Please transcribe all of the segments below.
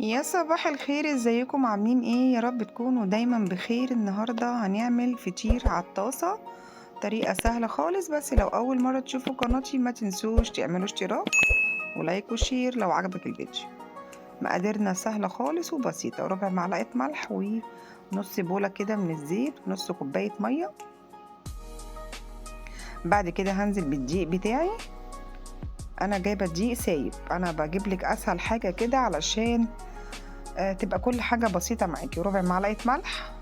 يا صباح الخير، ازيكم؟ عاملين ايه؟ يا رب تكونوا دايما بخير. النهارده هنعمل فطير على الطاسه، طريقه سهلة خالص. بس لو اول مرة تشوفوا قناتي ما تنسوش تعملوا اشتراك و like و share لو عجبك الفيديو. مقاديرنا سهلة خالص وبسيطة: ربع معلقه ملح ونص بوله كده من الزيت ونص كوباية مية. بعد كده هنزل بالدقيق بتاعي. انا جايبه دقيق سايب، انا بجيب لك اسهل حاجة كده علشان تبقى كل حاجة بسيطة معاكي. ربع معلقه ملح،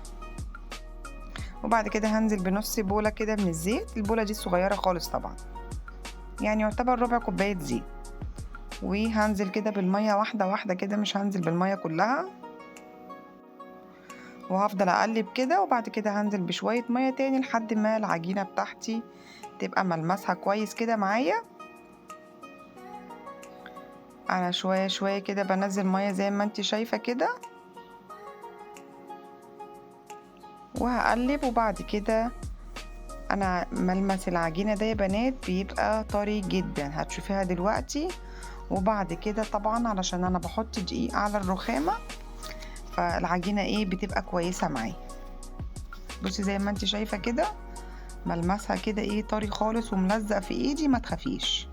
وبعد كده هنزل بنص بوله كده من الزيت. البوله دي صغيرة خالص طبعا، يعني يعتبر ربع كوباية زيت. وهنزل كده بالمية واحدة واحدة كده، مش هنزل بالمية كلها، وهفضل اقلب كده. وبعد كده هنزل بشوية مية تاني لحد ما العجينة بتاعتي تبقى ملمسها كويس كده معايا. انا شوية شوية كده بنزل مية زي ما انت شايفه كده، وهقلب. وبعد كده انا ملمس العجينة ده يا بنات بيبقى طري جدا، هتشوفيها دلوقتي. وبعد كده طبعا علشان انا بحط دقيق على الرخامه، فالعجينه ايه بتبقى كويسة معايا. بصي زي ما انت شايفه كده ملمسها كده ايه طري خالص وملزق في ايدي، ما تخافيش،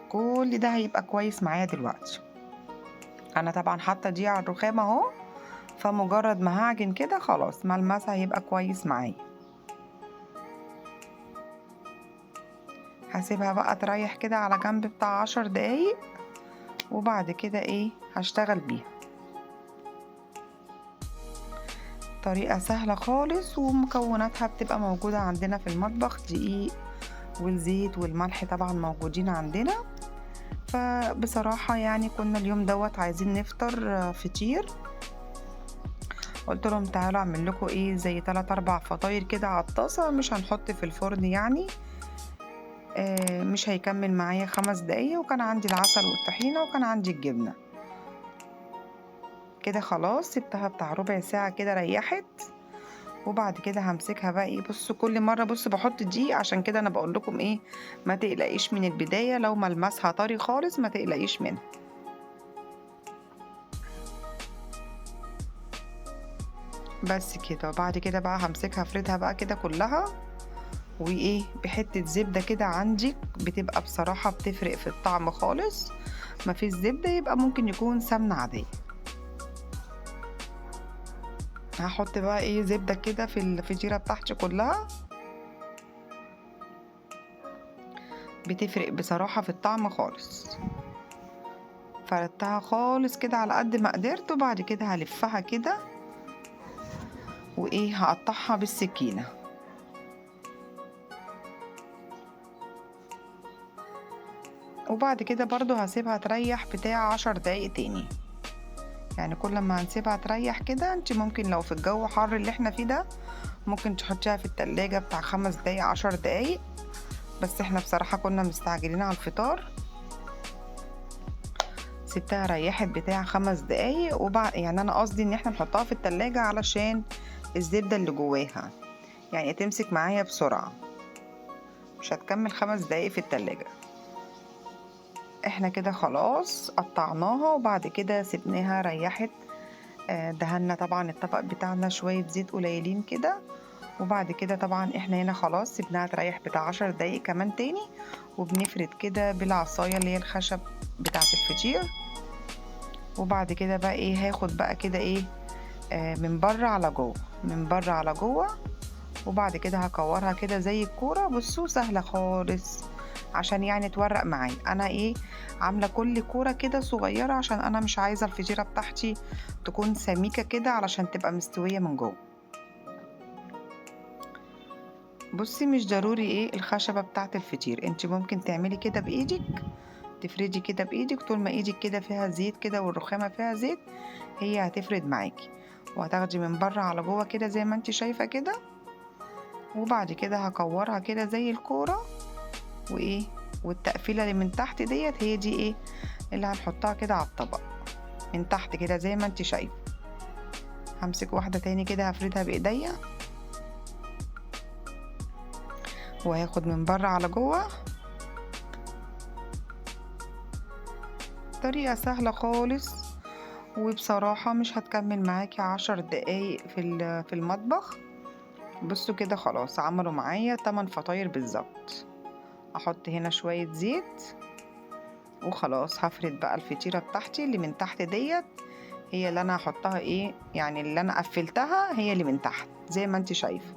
كل ده هيبقى كويس معايا دلوقتي. انا طبعا حاطه دي على الرخامه اهو، فمجرد ما هعجن كده خلاص ملمسها هيبقى كويس معايا. هسيبها بقى تريح كده على جنب بتاع 10 دقايق، وبعد كده ايه هشتغل بيها. طريقة سهلة خالص ومكوناتها بتبقى موجودة عندنا في المطبخ، دقيق والزيت والملح طبعا موجودين عندنا. فبصراحة يعني كنا اليوم دوت عايزين نفطر فطير، قلت لهم تعالوا اعمل لكم ايه زي 3 4 فطاير كده على الطاسة، مش هنحط في الفرن يعني، مش هيكمل معايا 5 دقايق. وكان عندي العسل والطحينة وكان عندي الجبنة كده. خلاص سبتها بتاع ربع ساعة كده ريحت. وبعد كده همسكها بقى ايه، بصوا كل مرة بصوا بحط دقيق، عشان كده انا بقول لكم ايه ما تقلقيش من البداية، لو ملمسها طري خالص ما تقلقيش منها. بس كده. وبعد كده بقى همسكها افردها بقى كده كلها، وايه بحتة زبدة كده عندي، بتبقى بصراحة بتفرق في الطعم خالص. ما فيش زبدة يبقى ممكن يكون سمنة عادية. هحط بقى ايه زبدة كده في الفطيرة بتاعتي كلها، بتفرق بصراحة في الطعم خالص. فردتها خالص كده على قد ما قدرت. وبعد كده هلفها كده وايه هقطعها بالسكينة. وبعد كده برضو هسيبها تريح بتاع 10 دقايق تاني. يعني كل ما هنسيبها تريح كده، انت ممكن لو في الجو حر اللي احنا فيه ده ممكن تحطيها في التلاجة بتاع 5 دقايق 10 دقايق، بس احنا بصراحة كنا مستعجلين على الفطار، سبتها ريحت بتاع 5 دقايق. وبعد يعني انا قصدي ان احنا نحطها في التلاجة علشان الزبدة اللي جواها يعني تمسك معايا بسرعة، مش هتكمل 5 دقايق في التلاجة. احنا كده خلاص قطعناها، وبعد كده سيبناها ريحت. دهنا طبعا الطبق بتاعنا شوية زيت قليلين كده. وبعد كده طبعا احنا هنا خلاص سيبناها تريح بتاع 10 دقايق كمان تاني، وبنفرد كده بالعصاية اللي هي الخشب بتاعة الفطير. وبعد كده بقى ايه هاخد بقى كده ايه من بره على جوه، من بره على جوه. وبعد كده هكورها كده زي الكورة. بصوا سهلة خالص عشان يعني تورق معايا. انا ايه عامله كل كورة كده صغيرة عشان انا مش عايزه الفطيره بتاعتي تكون سميكة كده علشان تبقى مستوية من جوه. بصي مش ضروري ايه الخشبة بتاعه الفطير، انت ممكن تعملي كده بايدك، تفردي كده بايدك. طول ما ايدك كده فيها زيت كده والرخامه فيها زيت هي هتفرد معاكي، وهتاخدي من بره على جوه كده زي ما انت شايفه كده. وبعد كده هكورها كده زي الكورة، وايه والتقفيله اللي من تحت ديت هي دي ايه اللي هنحطها كده على الطبق من تحت كده زي ما انت شايفه. همسك واحدة تاني كده هفردها بايديا، وهاخد من بره على جوه. طريقه سهلة خالص وبصراحة مش هتكمل معاكي 10 دقايق في المطبخ. بصوا كده خلاص عملوا معايا 8 فطاير بالظبط. احط هنا شوية زيت وخلاص. هفرد بقى الفطيرة بتاعتي اللي من تحت ديت، هي اللي انا هحطها ايه يعني اللي انا قفلتها هي اللي من تحت زي ما انت شايفه.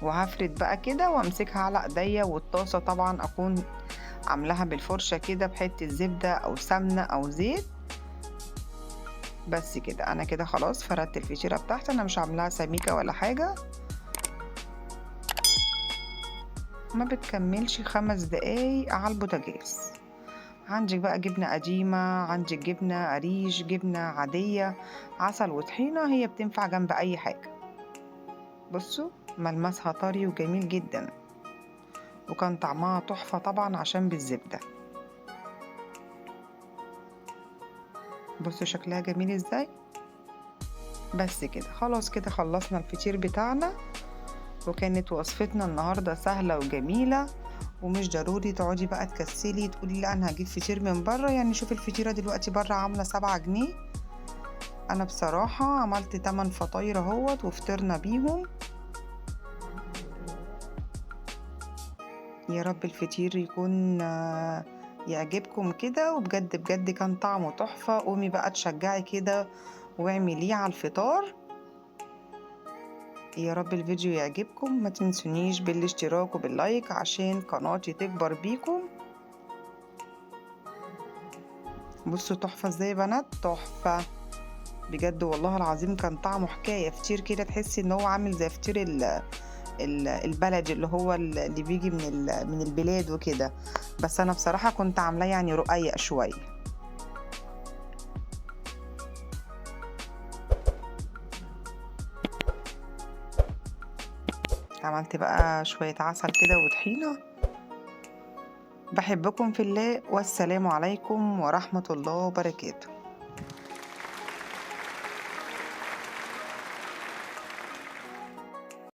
وهفرد بقى كده وامسكها على ايديا، والطاسه طبعا اكون عاملاها بالفرشه كده بحته زبدة او سمنه او زيت. بس كده انا كده خلاص فردت الفطيره بتاعتي، انا مش عاملاها سميكة ولا حاجة. ما بتكملش 5 دقايق على البوتاجاز. عندك بقى جبنه قديمة، عندك جبنه قريش، جبنه عادية، عسل وطحينه، هي بتنفع جنب اي حاجة. بصوا ملمسها طري وجميل جدا، وكان طعمها تحفة طبعا عشان بالزبدة. بصوا شكلها جميل ازاي. بس كده خلاص كده خلصنا الفطير بتاعنا، وكانت وصفتنا النهاردة سهلة وجميلة، ومش ضروري تقعدي بقى تكسلي تقولي لا انا هجيب فطير من بره. يعني شوفي الفطيرة دلوقتي بره عاملة 7 جنيه. انا بصراحة عملت 8 فطاير اهوت وفطرنا بيهم. يا رب الفطير يكون يعجبكم كده، وبجد بجد كان طعمه تحفة. قومي بقى تشجعي كده واعمليه على الفطار. يا رب الفيديو يعجبكم، ما تنسونيش بالاشتراك وباللايك عشان قناتي تكبر بيكم. بصوا تحفة ازاي يا بنات، تحفة بجد والله العظيم. كان طعمه حكاية. فطير كده تحسي ان هو عامل زي فطير البلدي اللي هو اللي بيجي من البلاد وكده، بس انا بصراحة كنت عاملاه يعني رقيق شوية. عملت بقى شوية عسل كده وطحينة. بحبكم في الله، والسلام عليكم ورحمة الله وبركاته.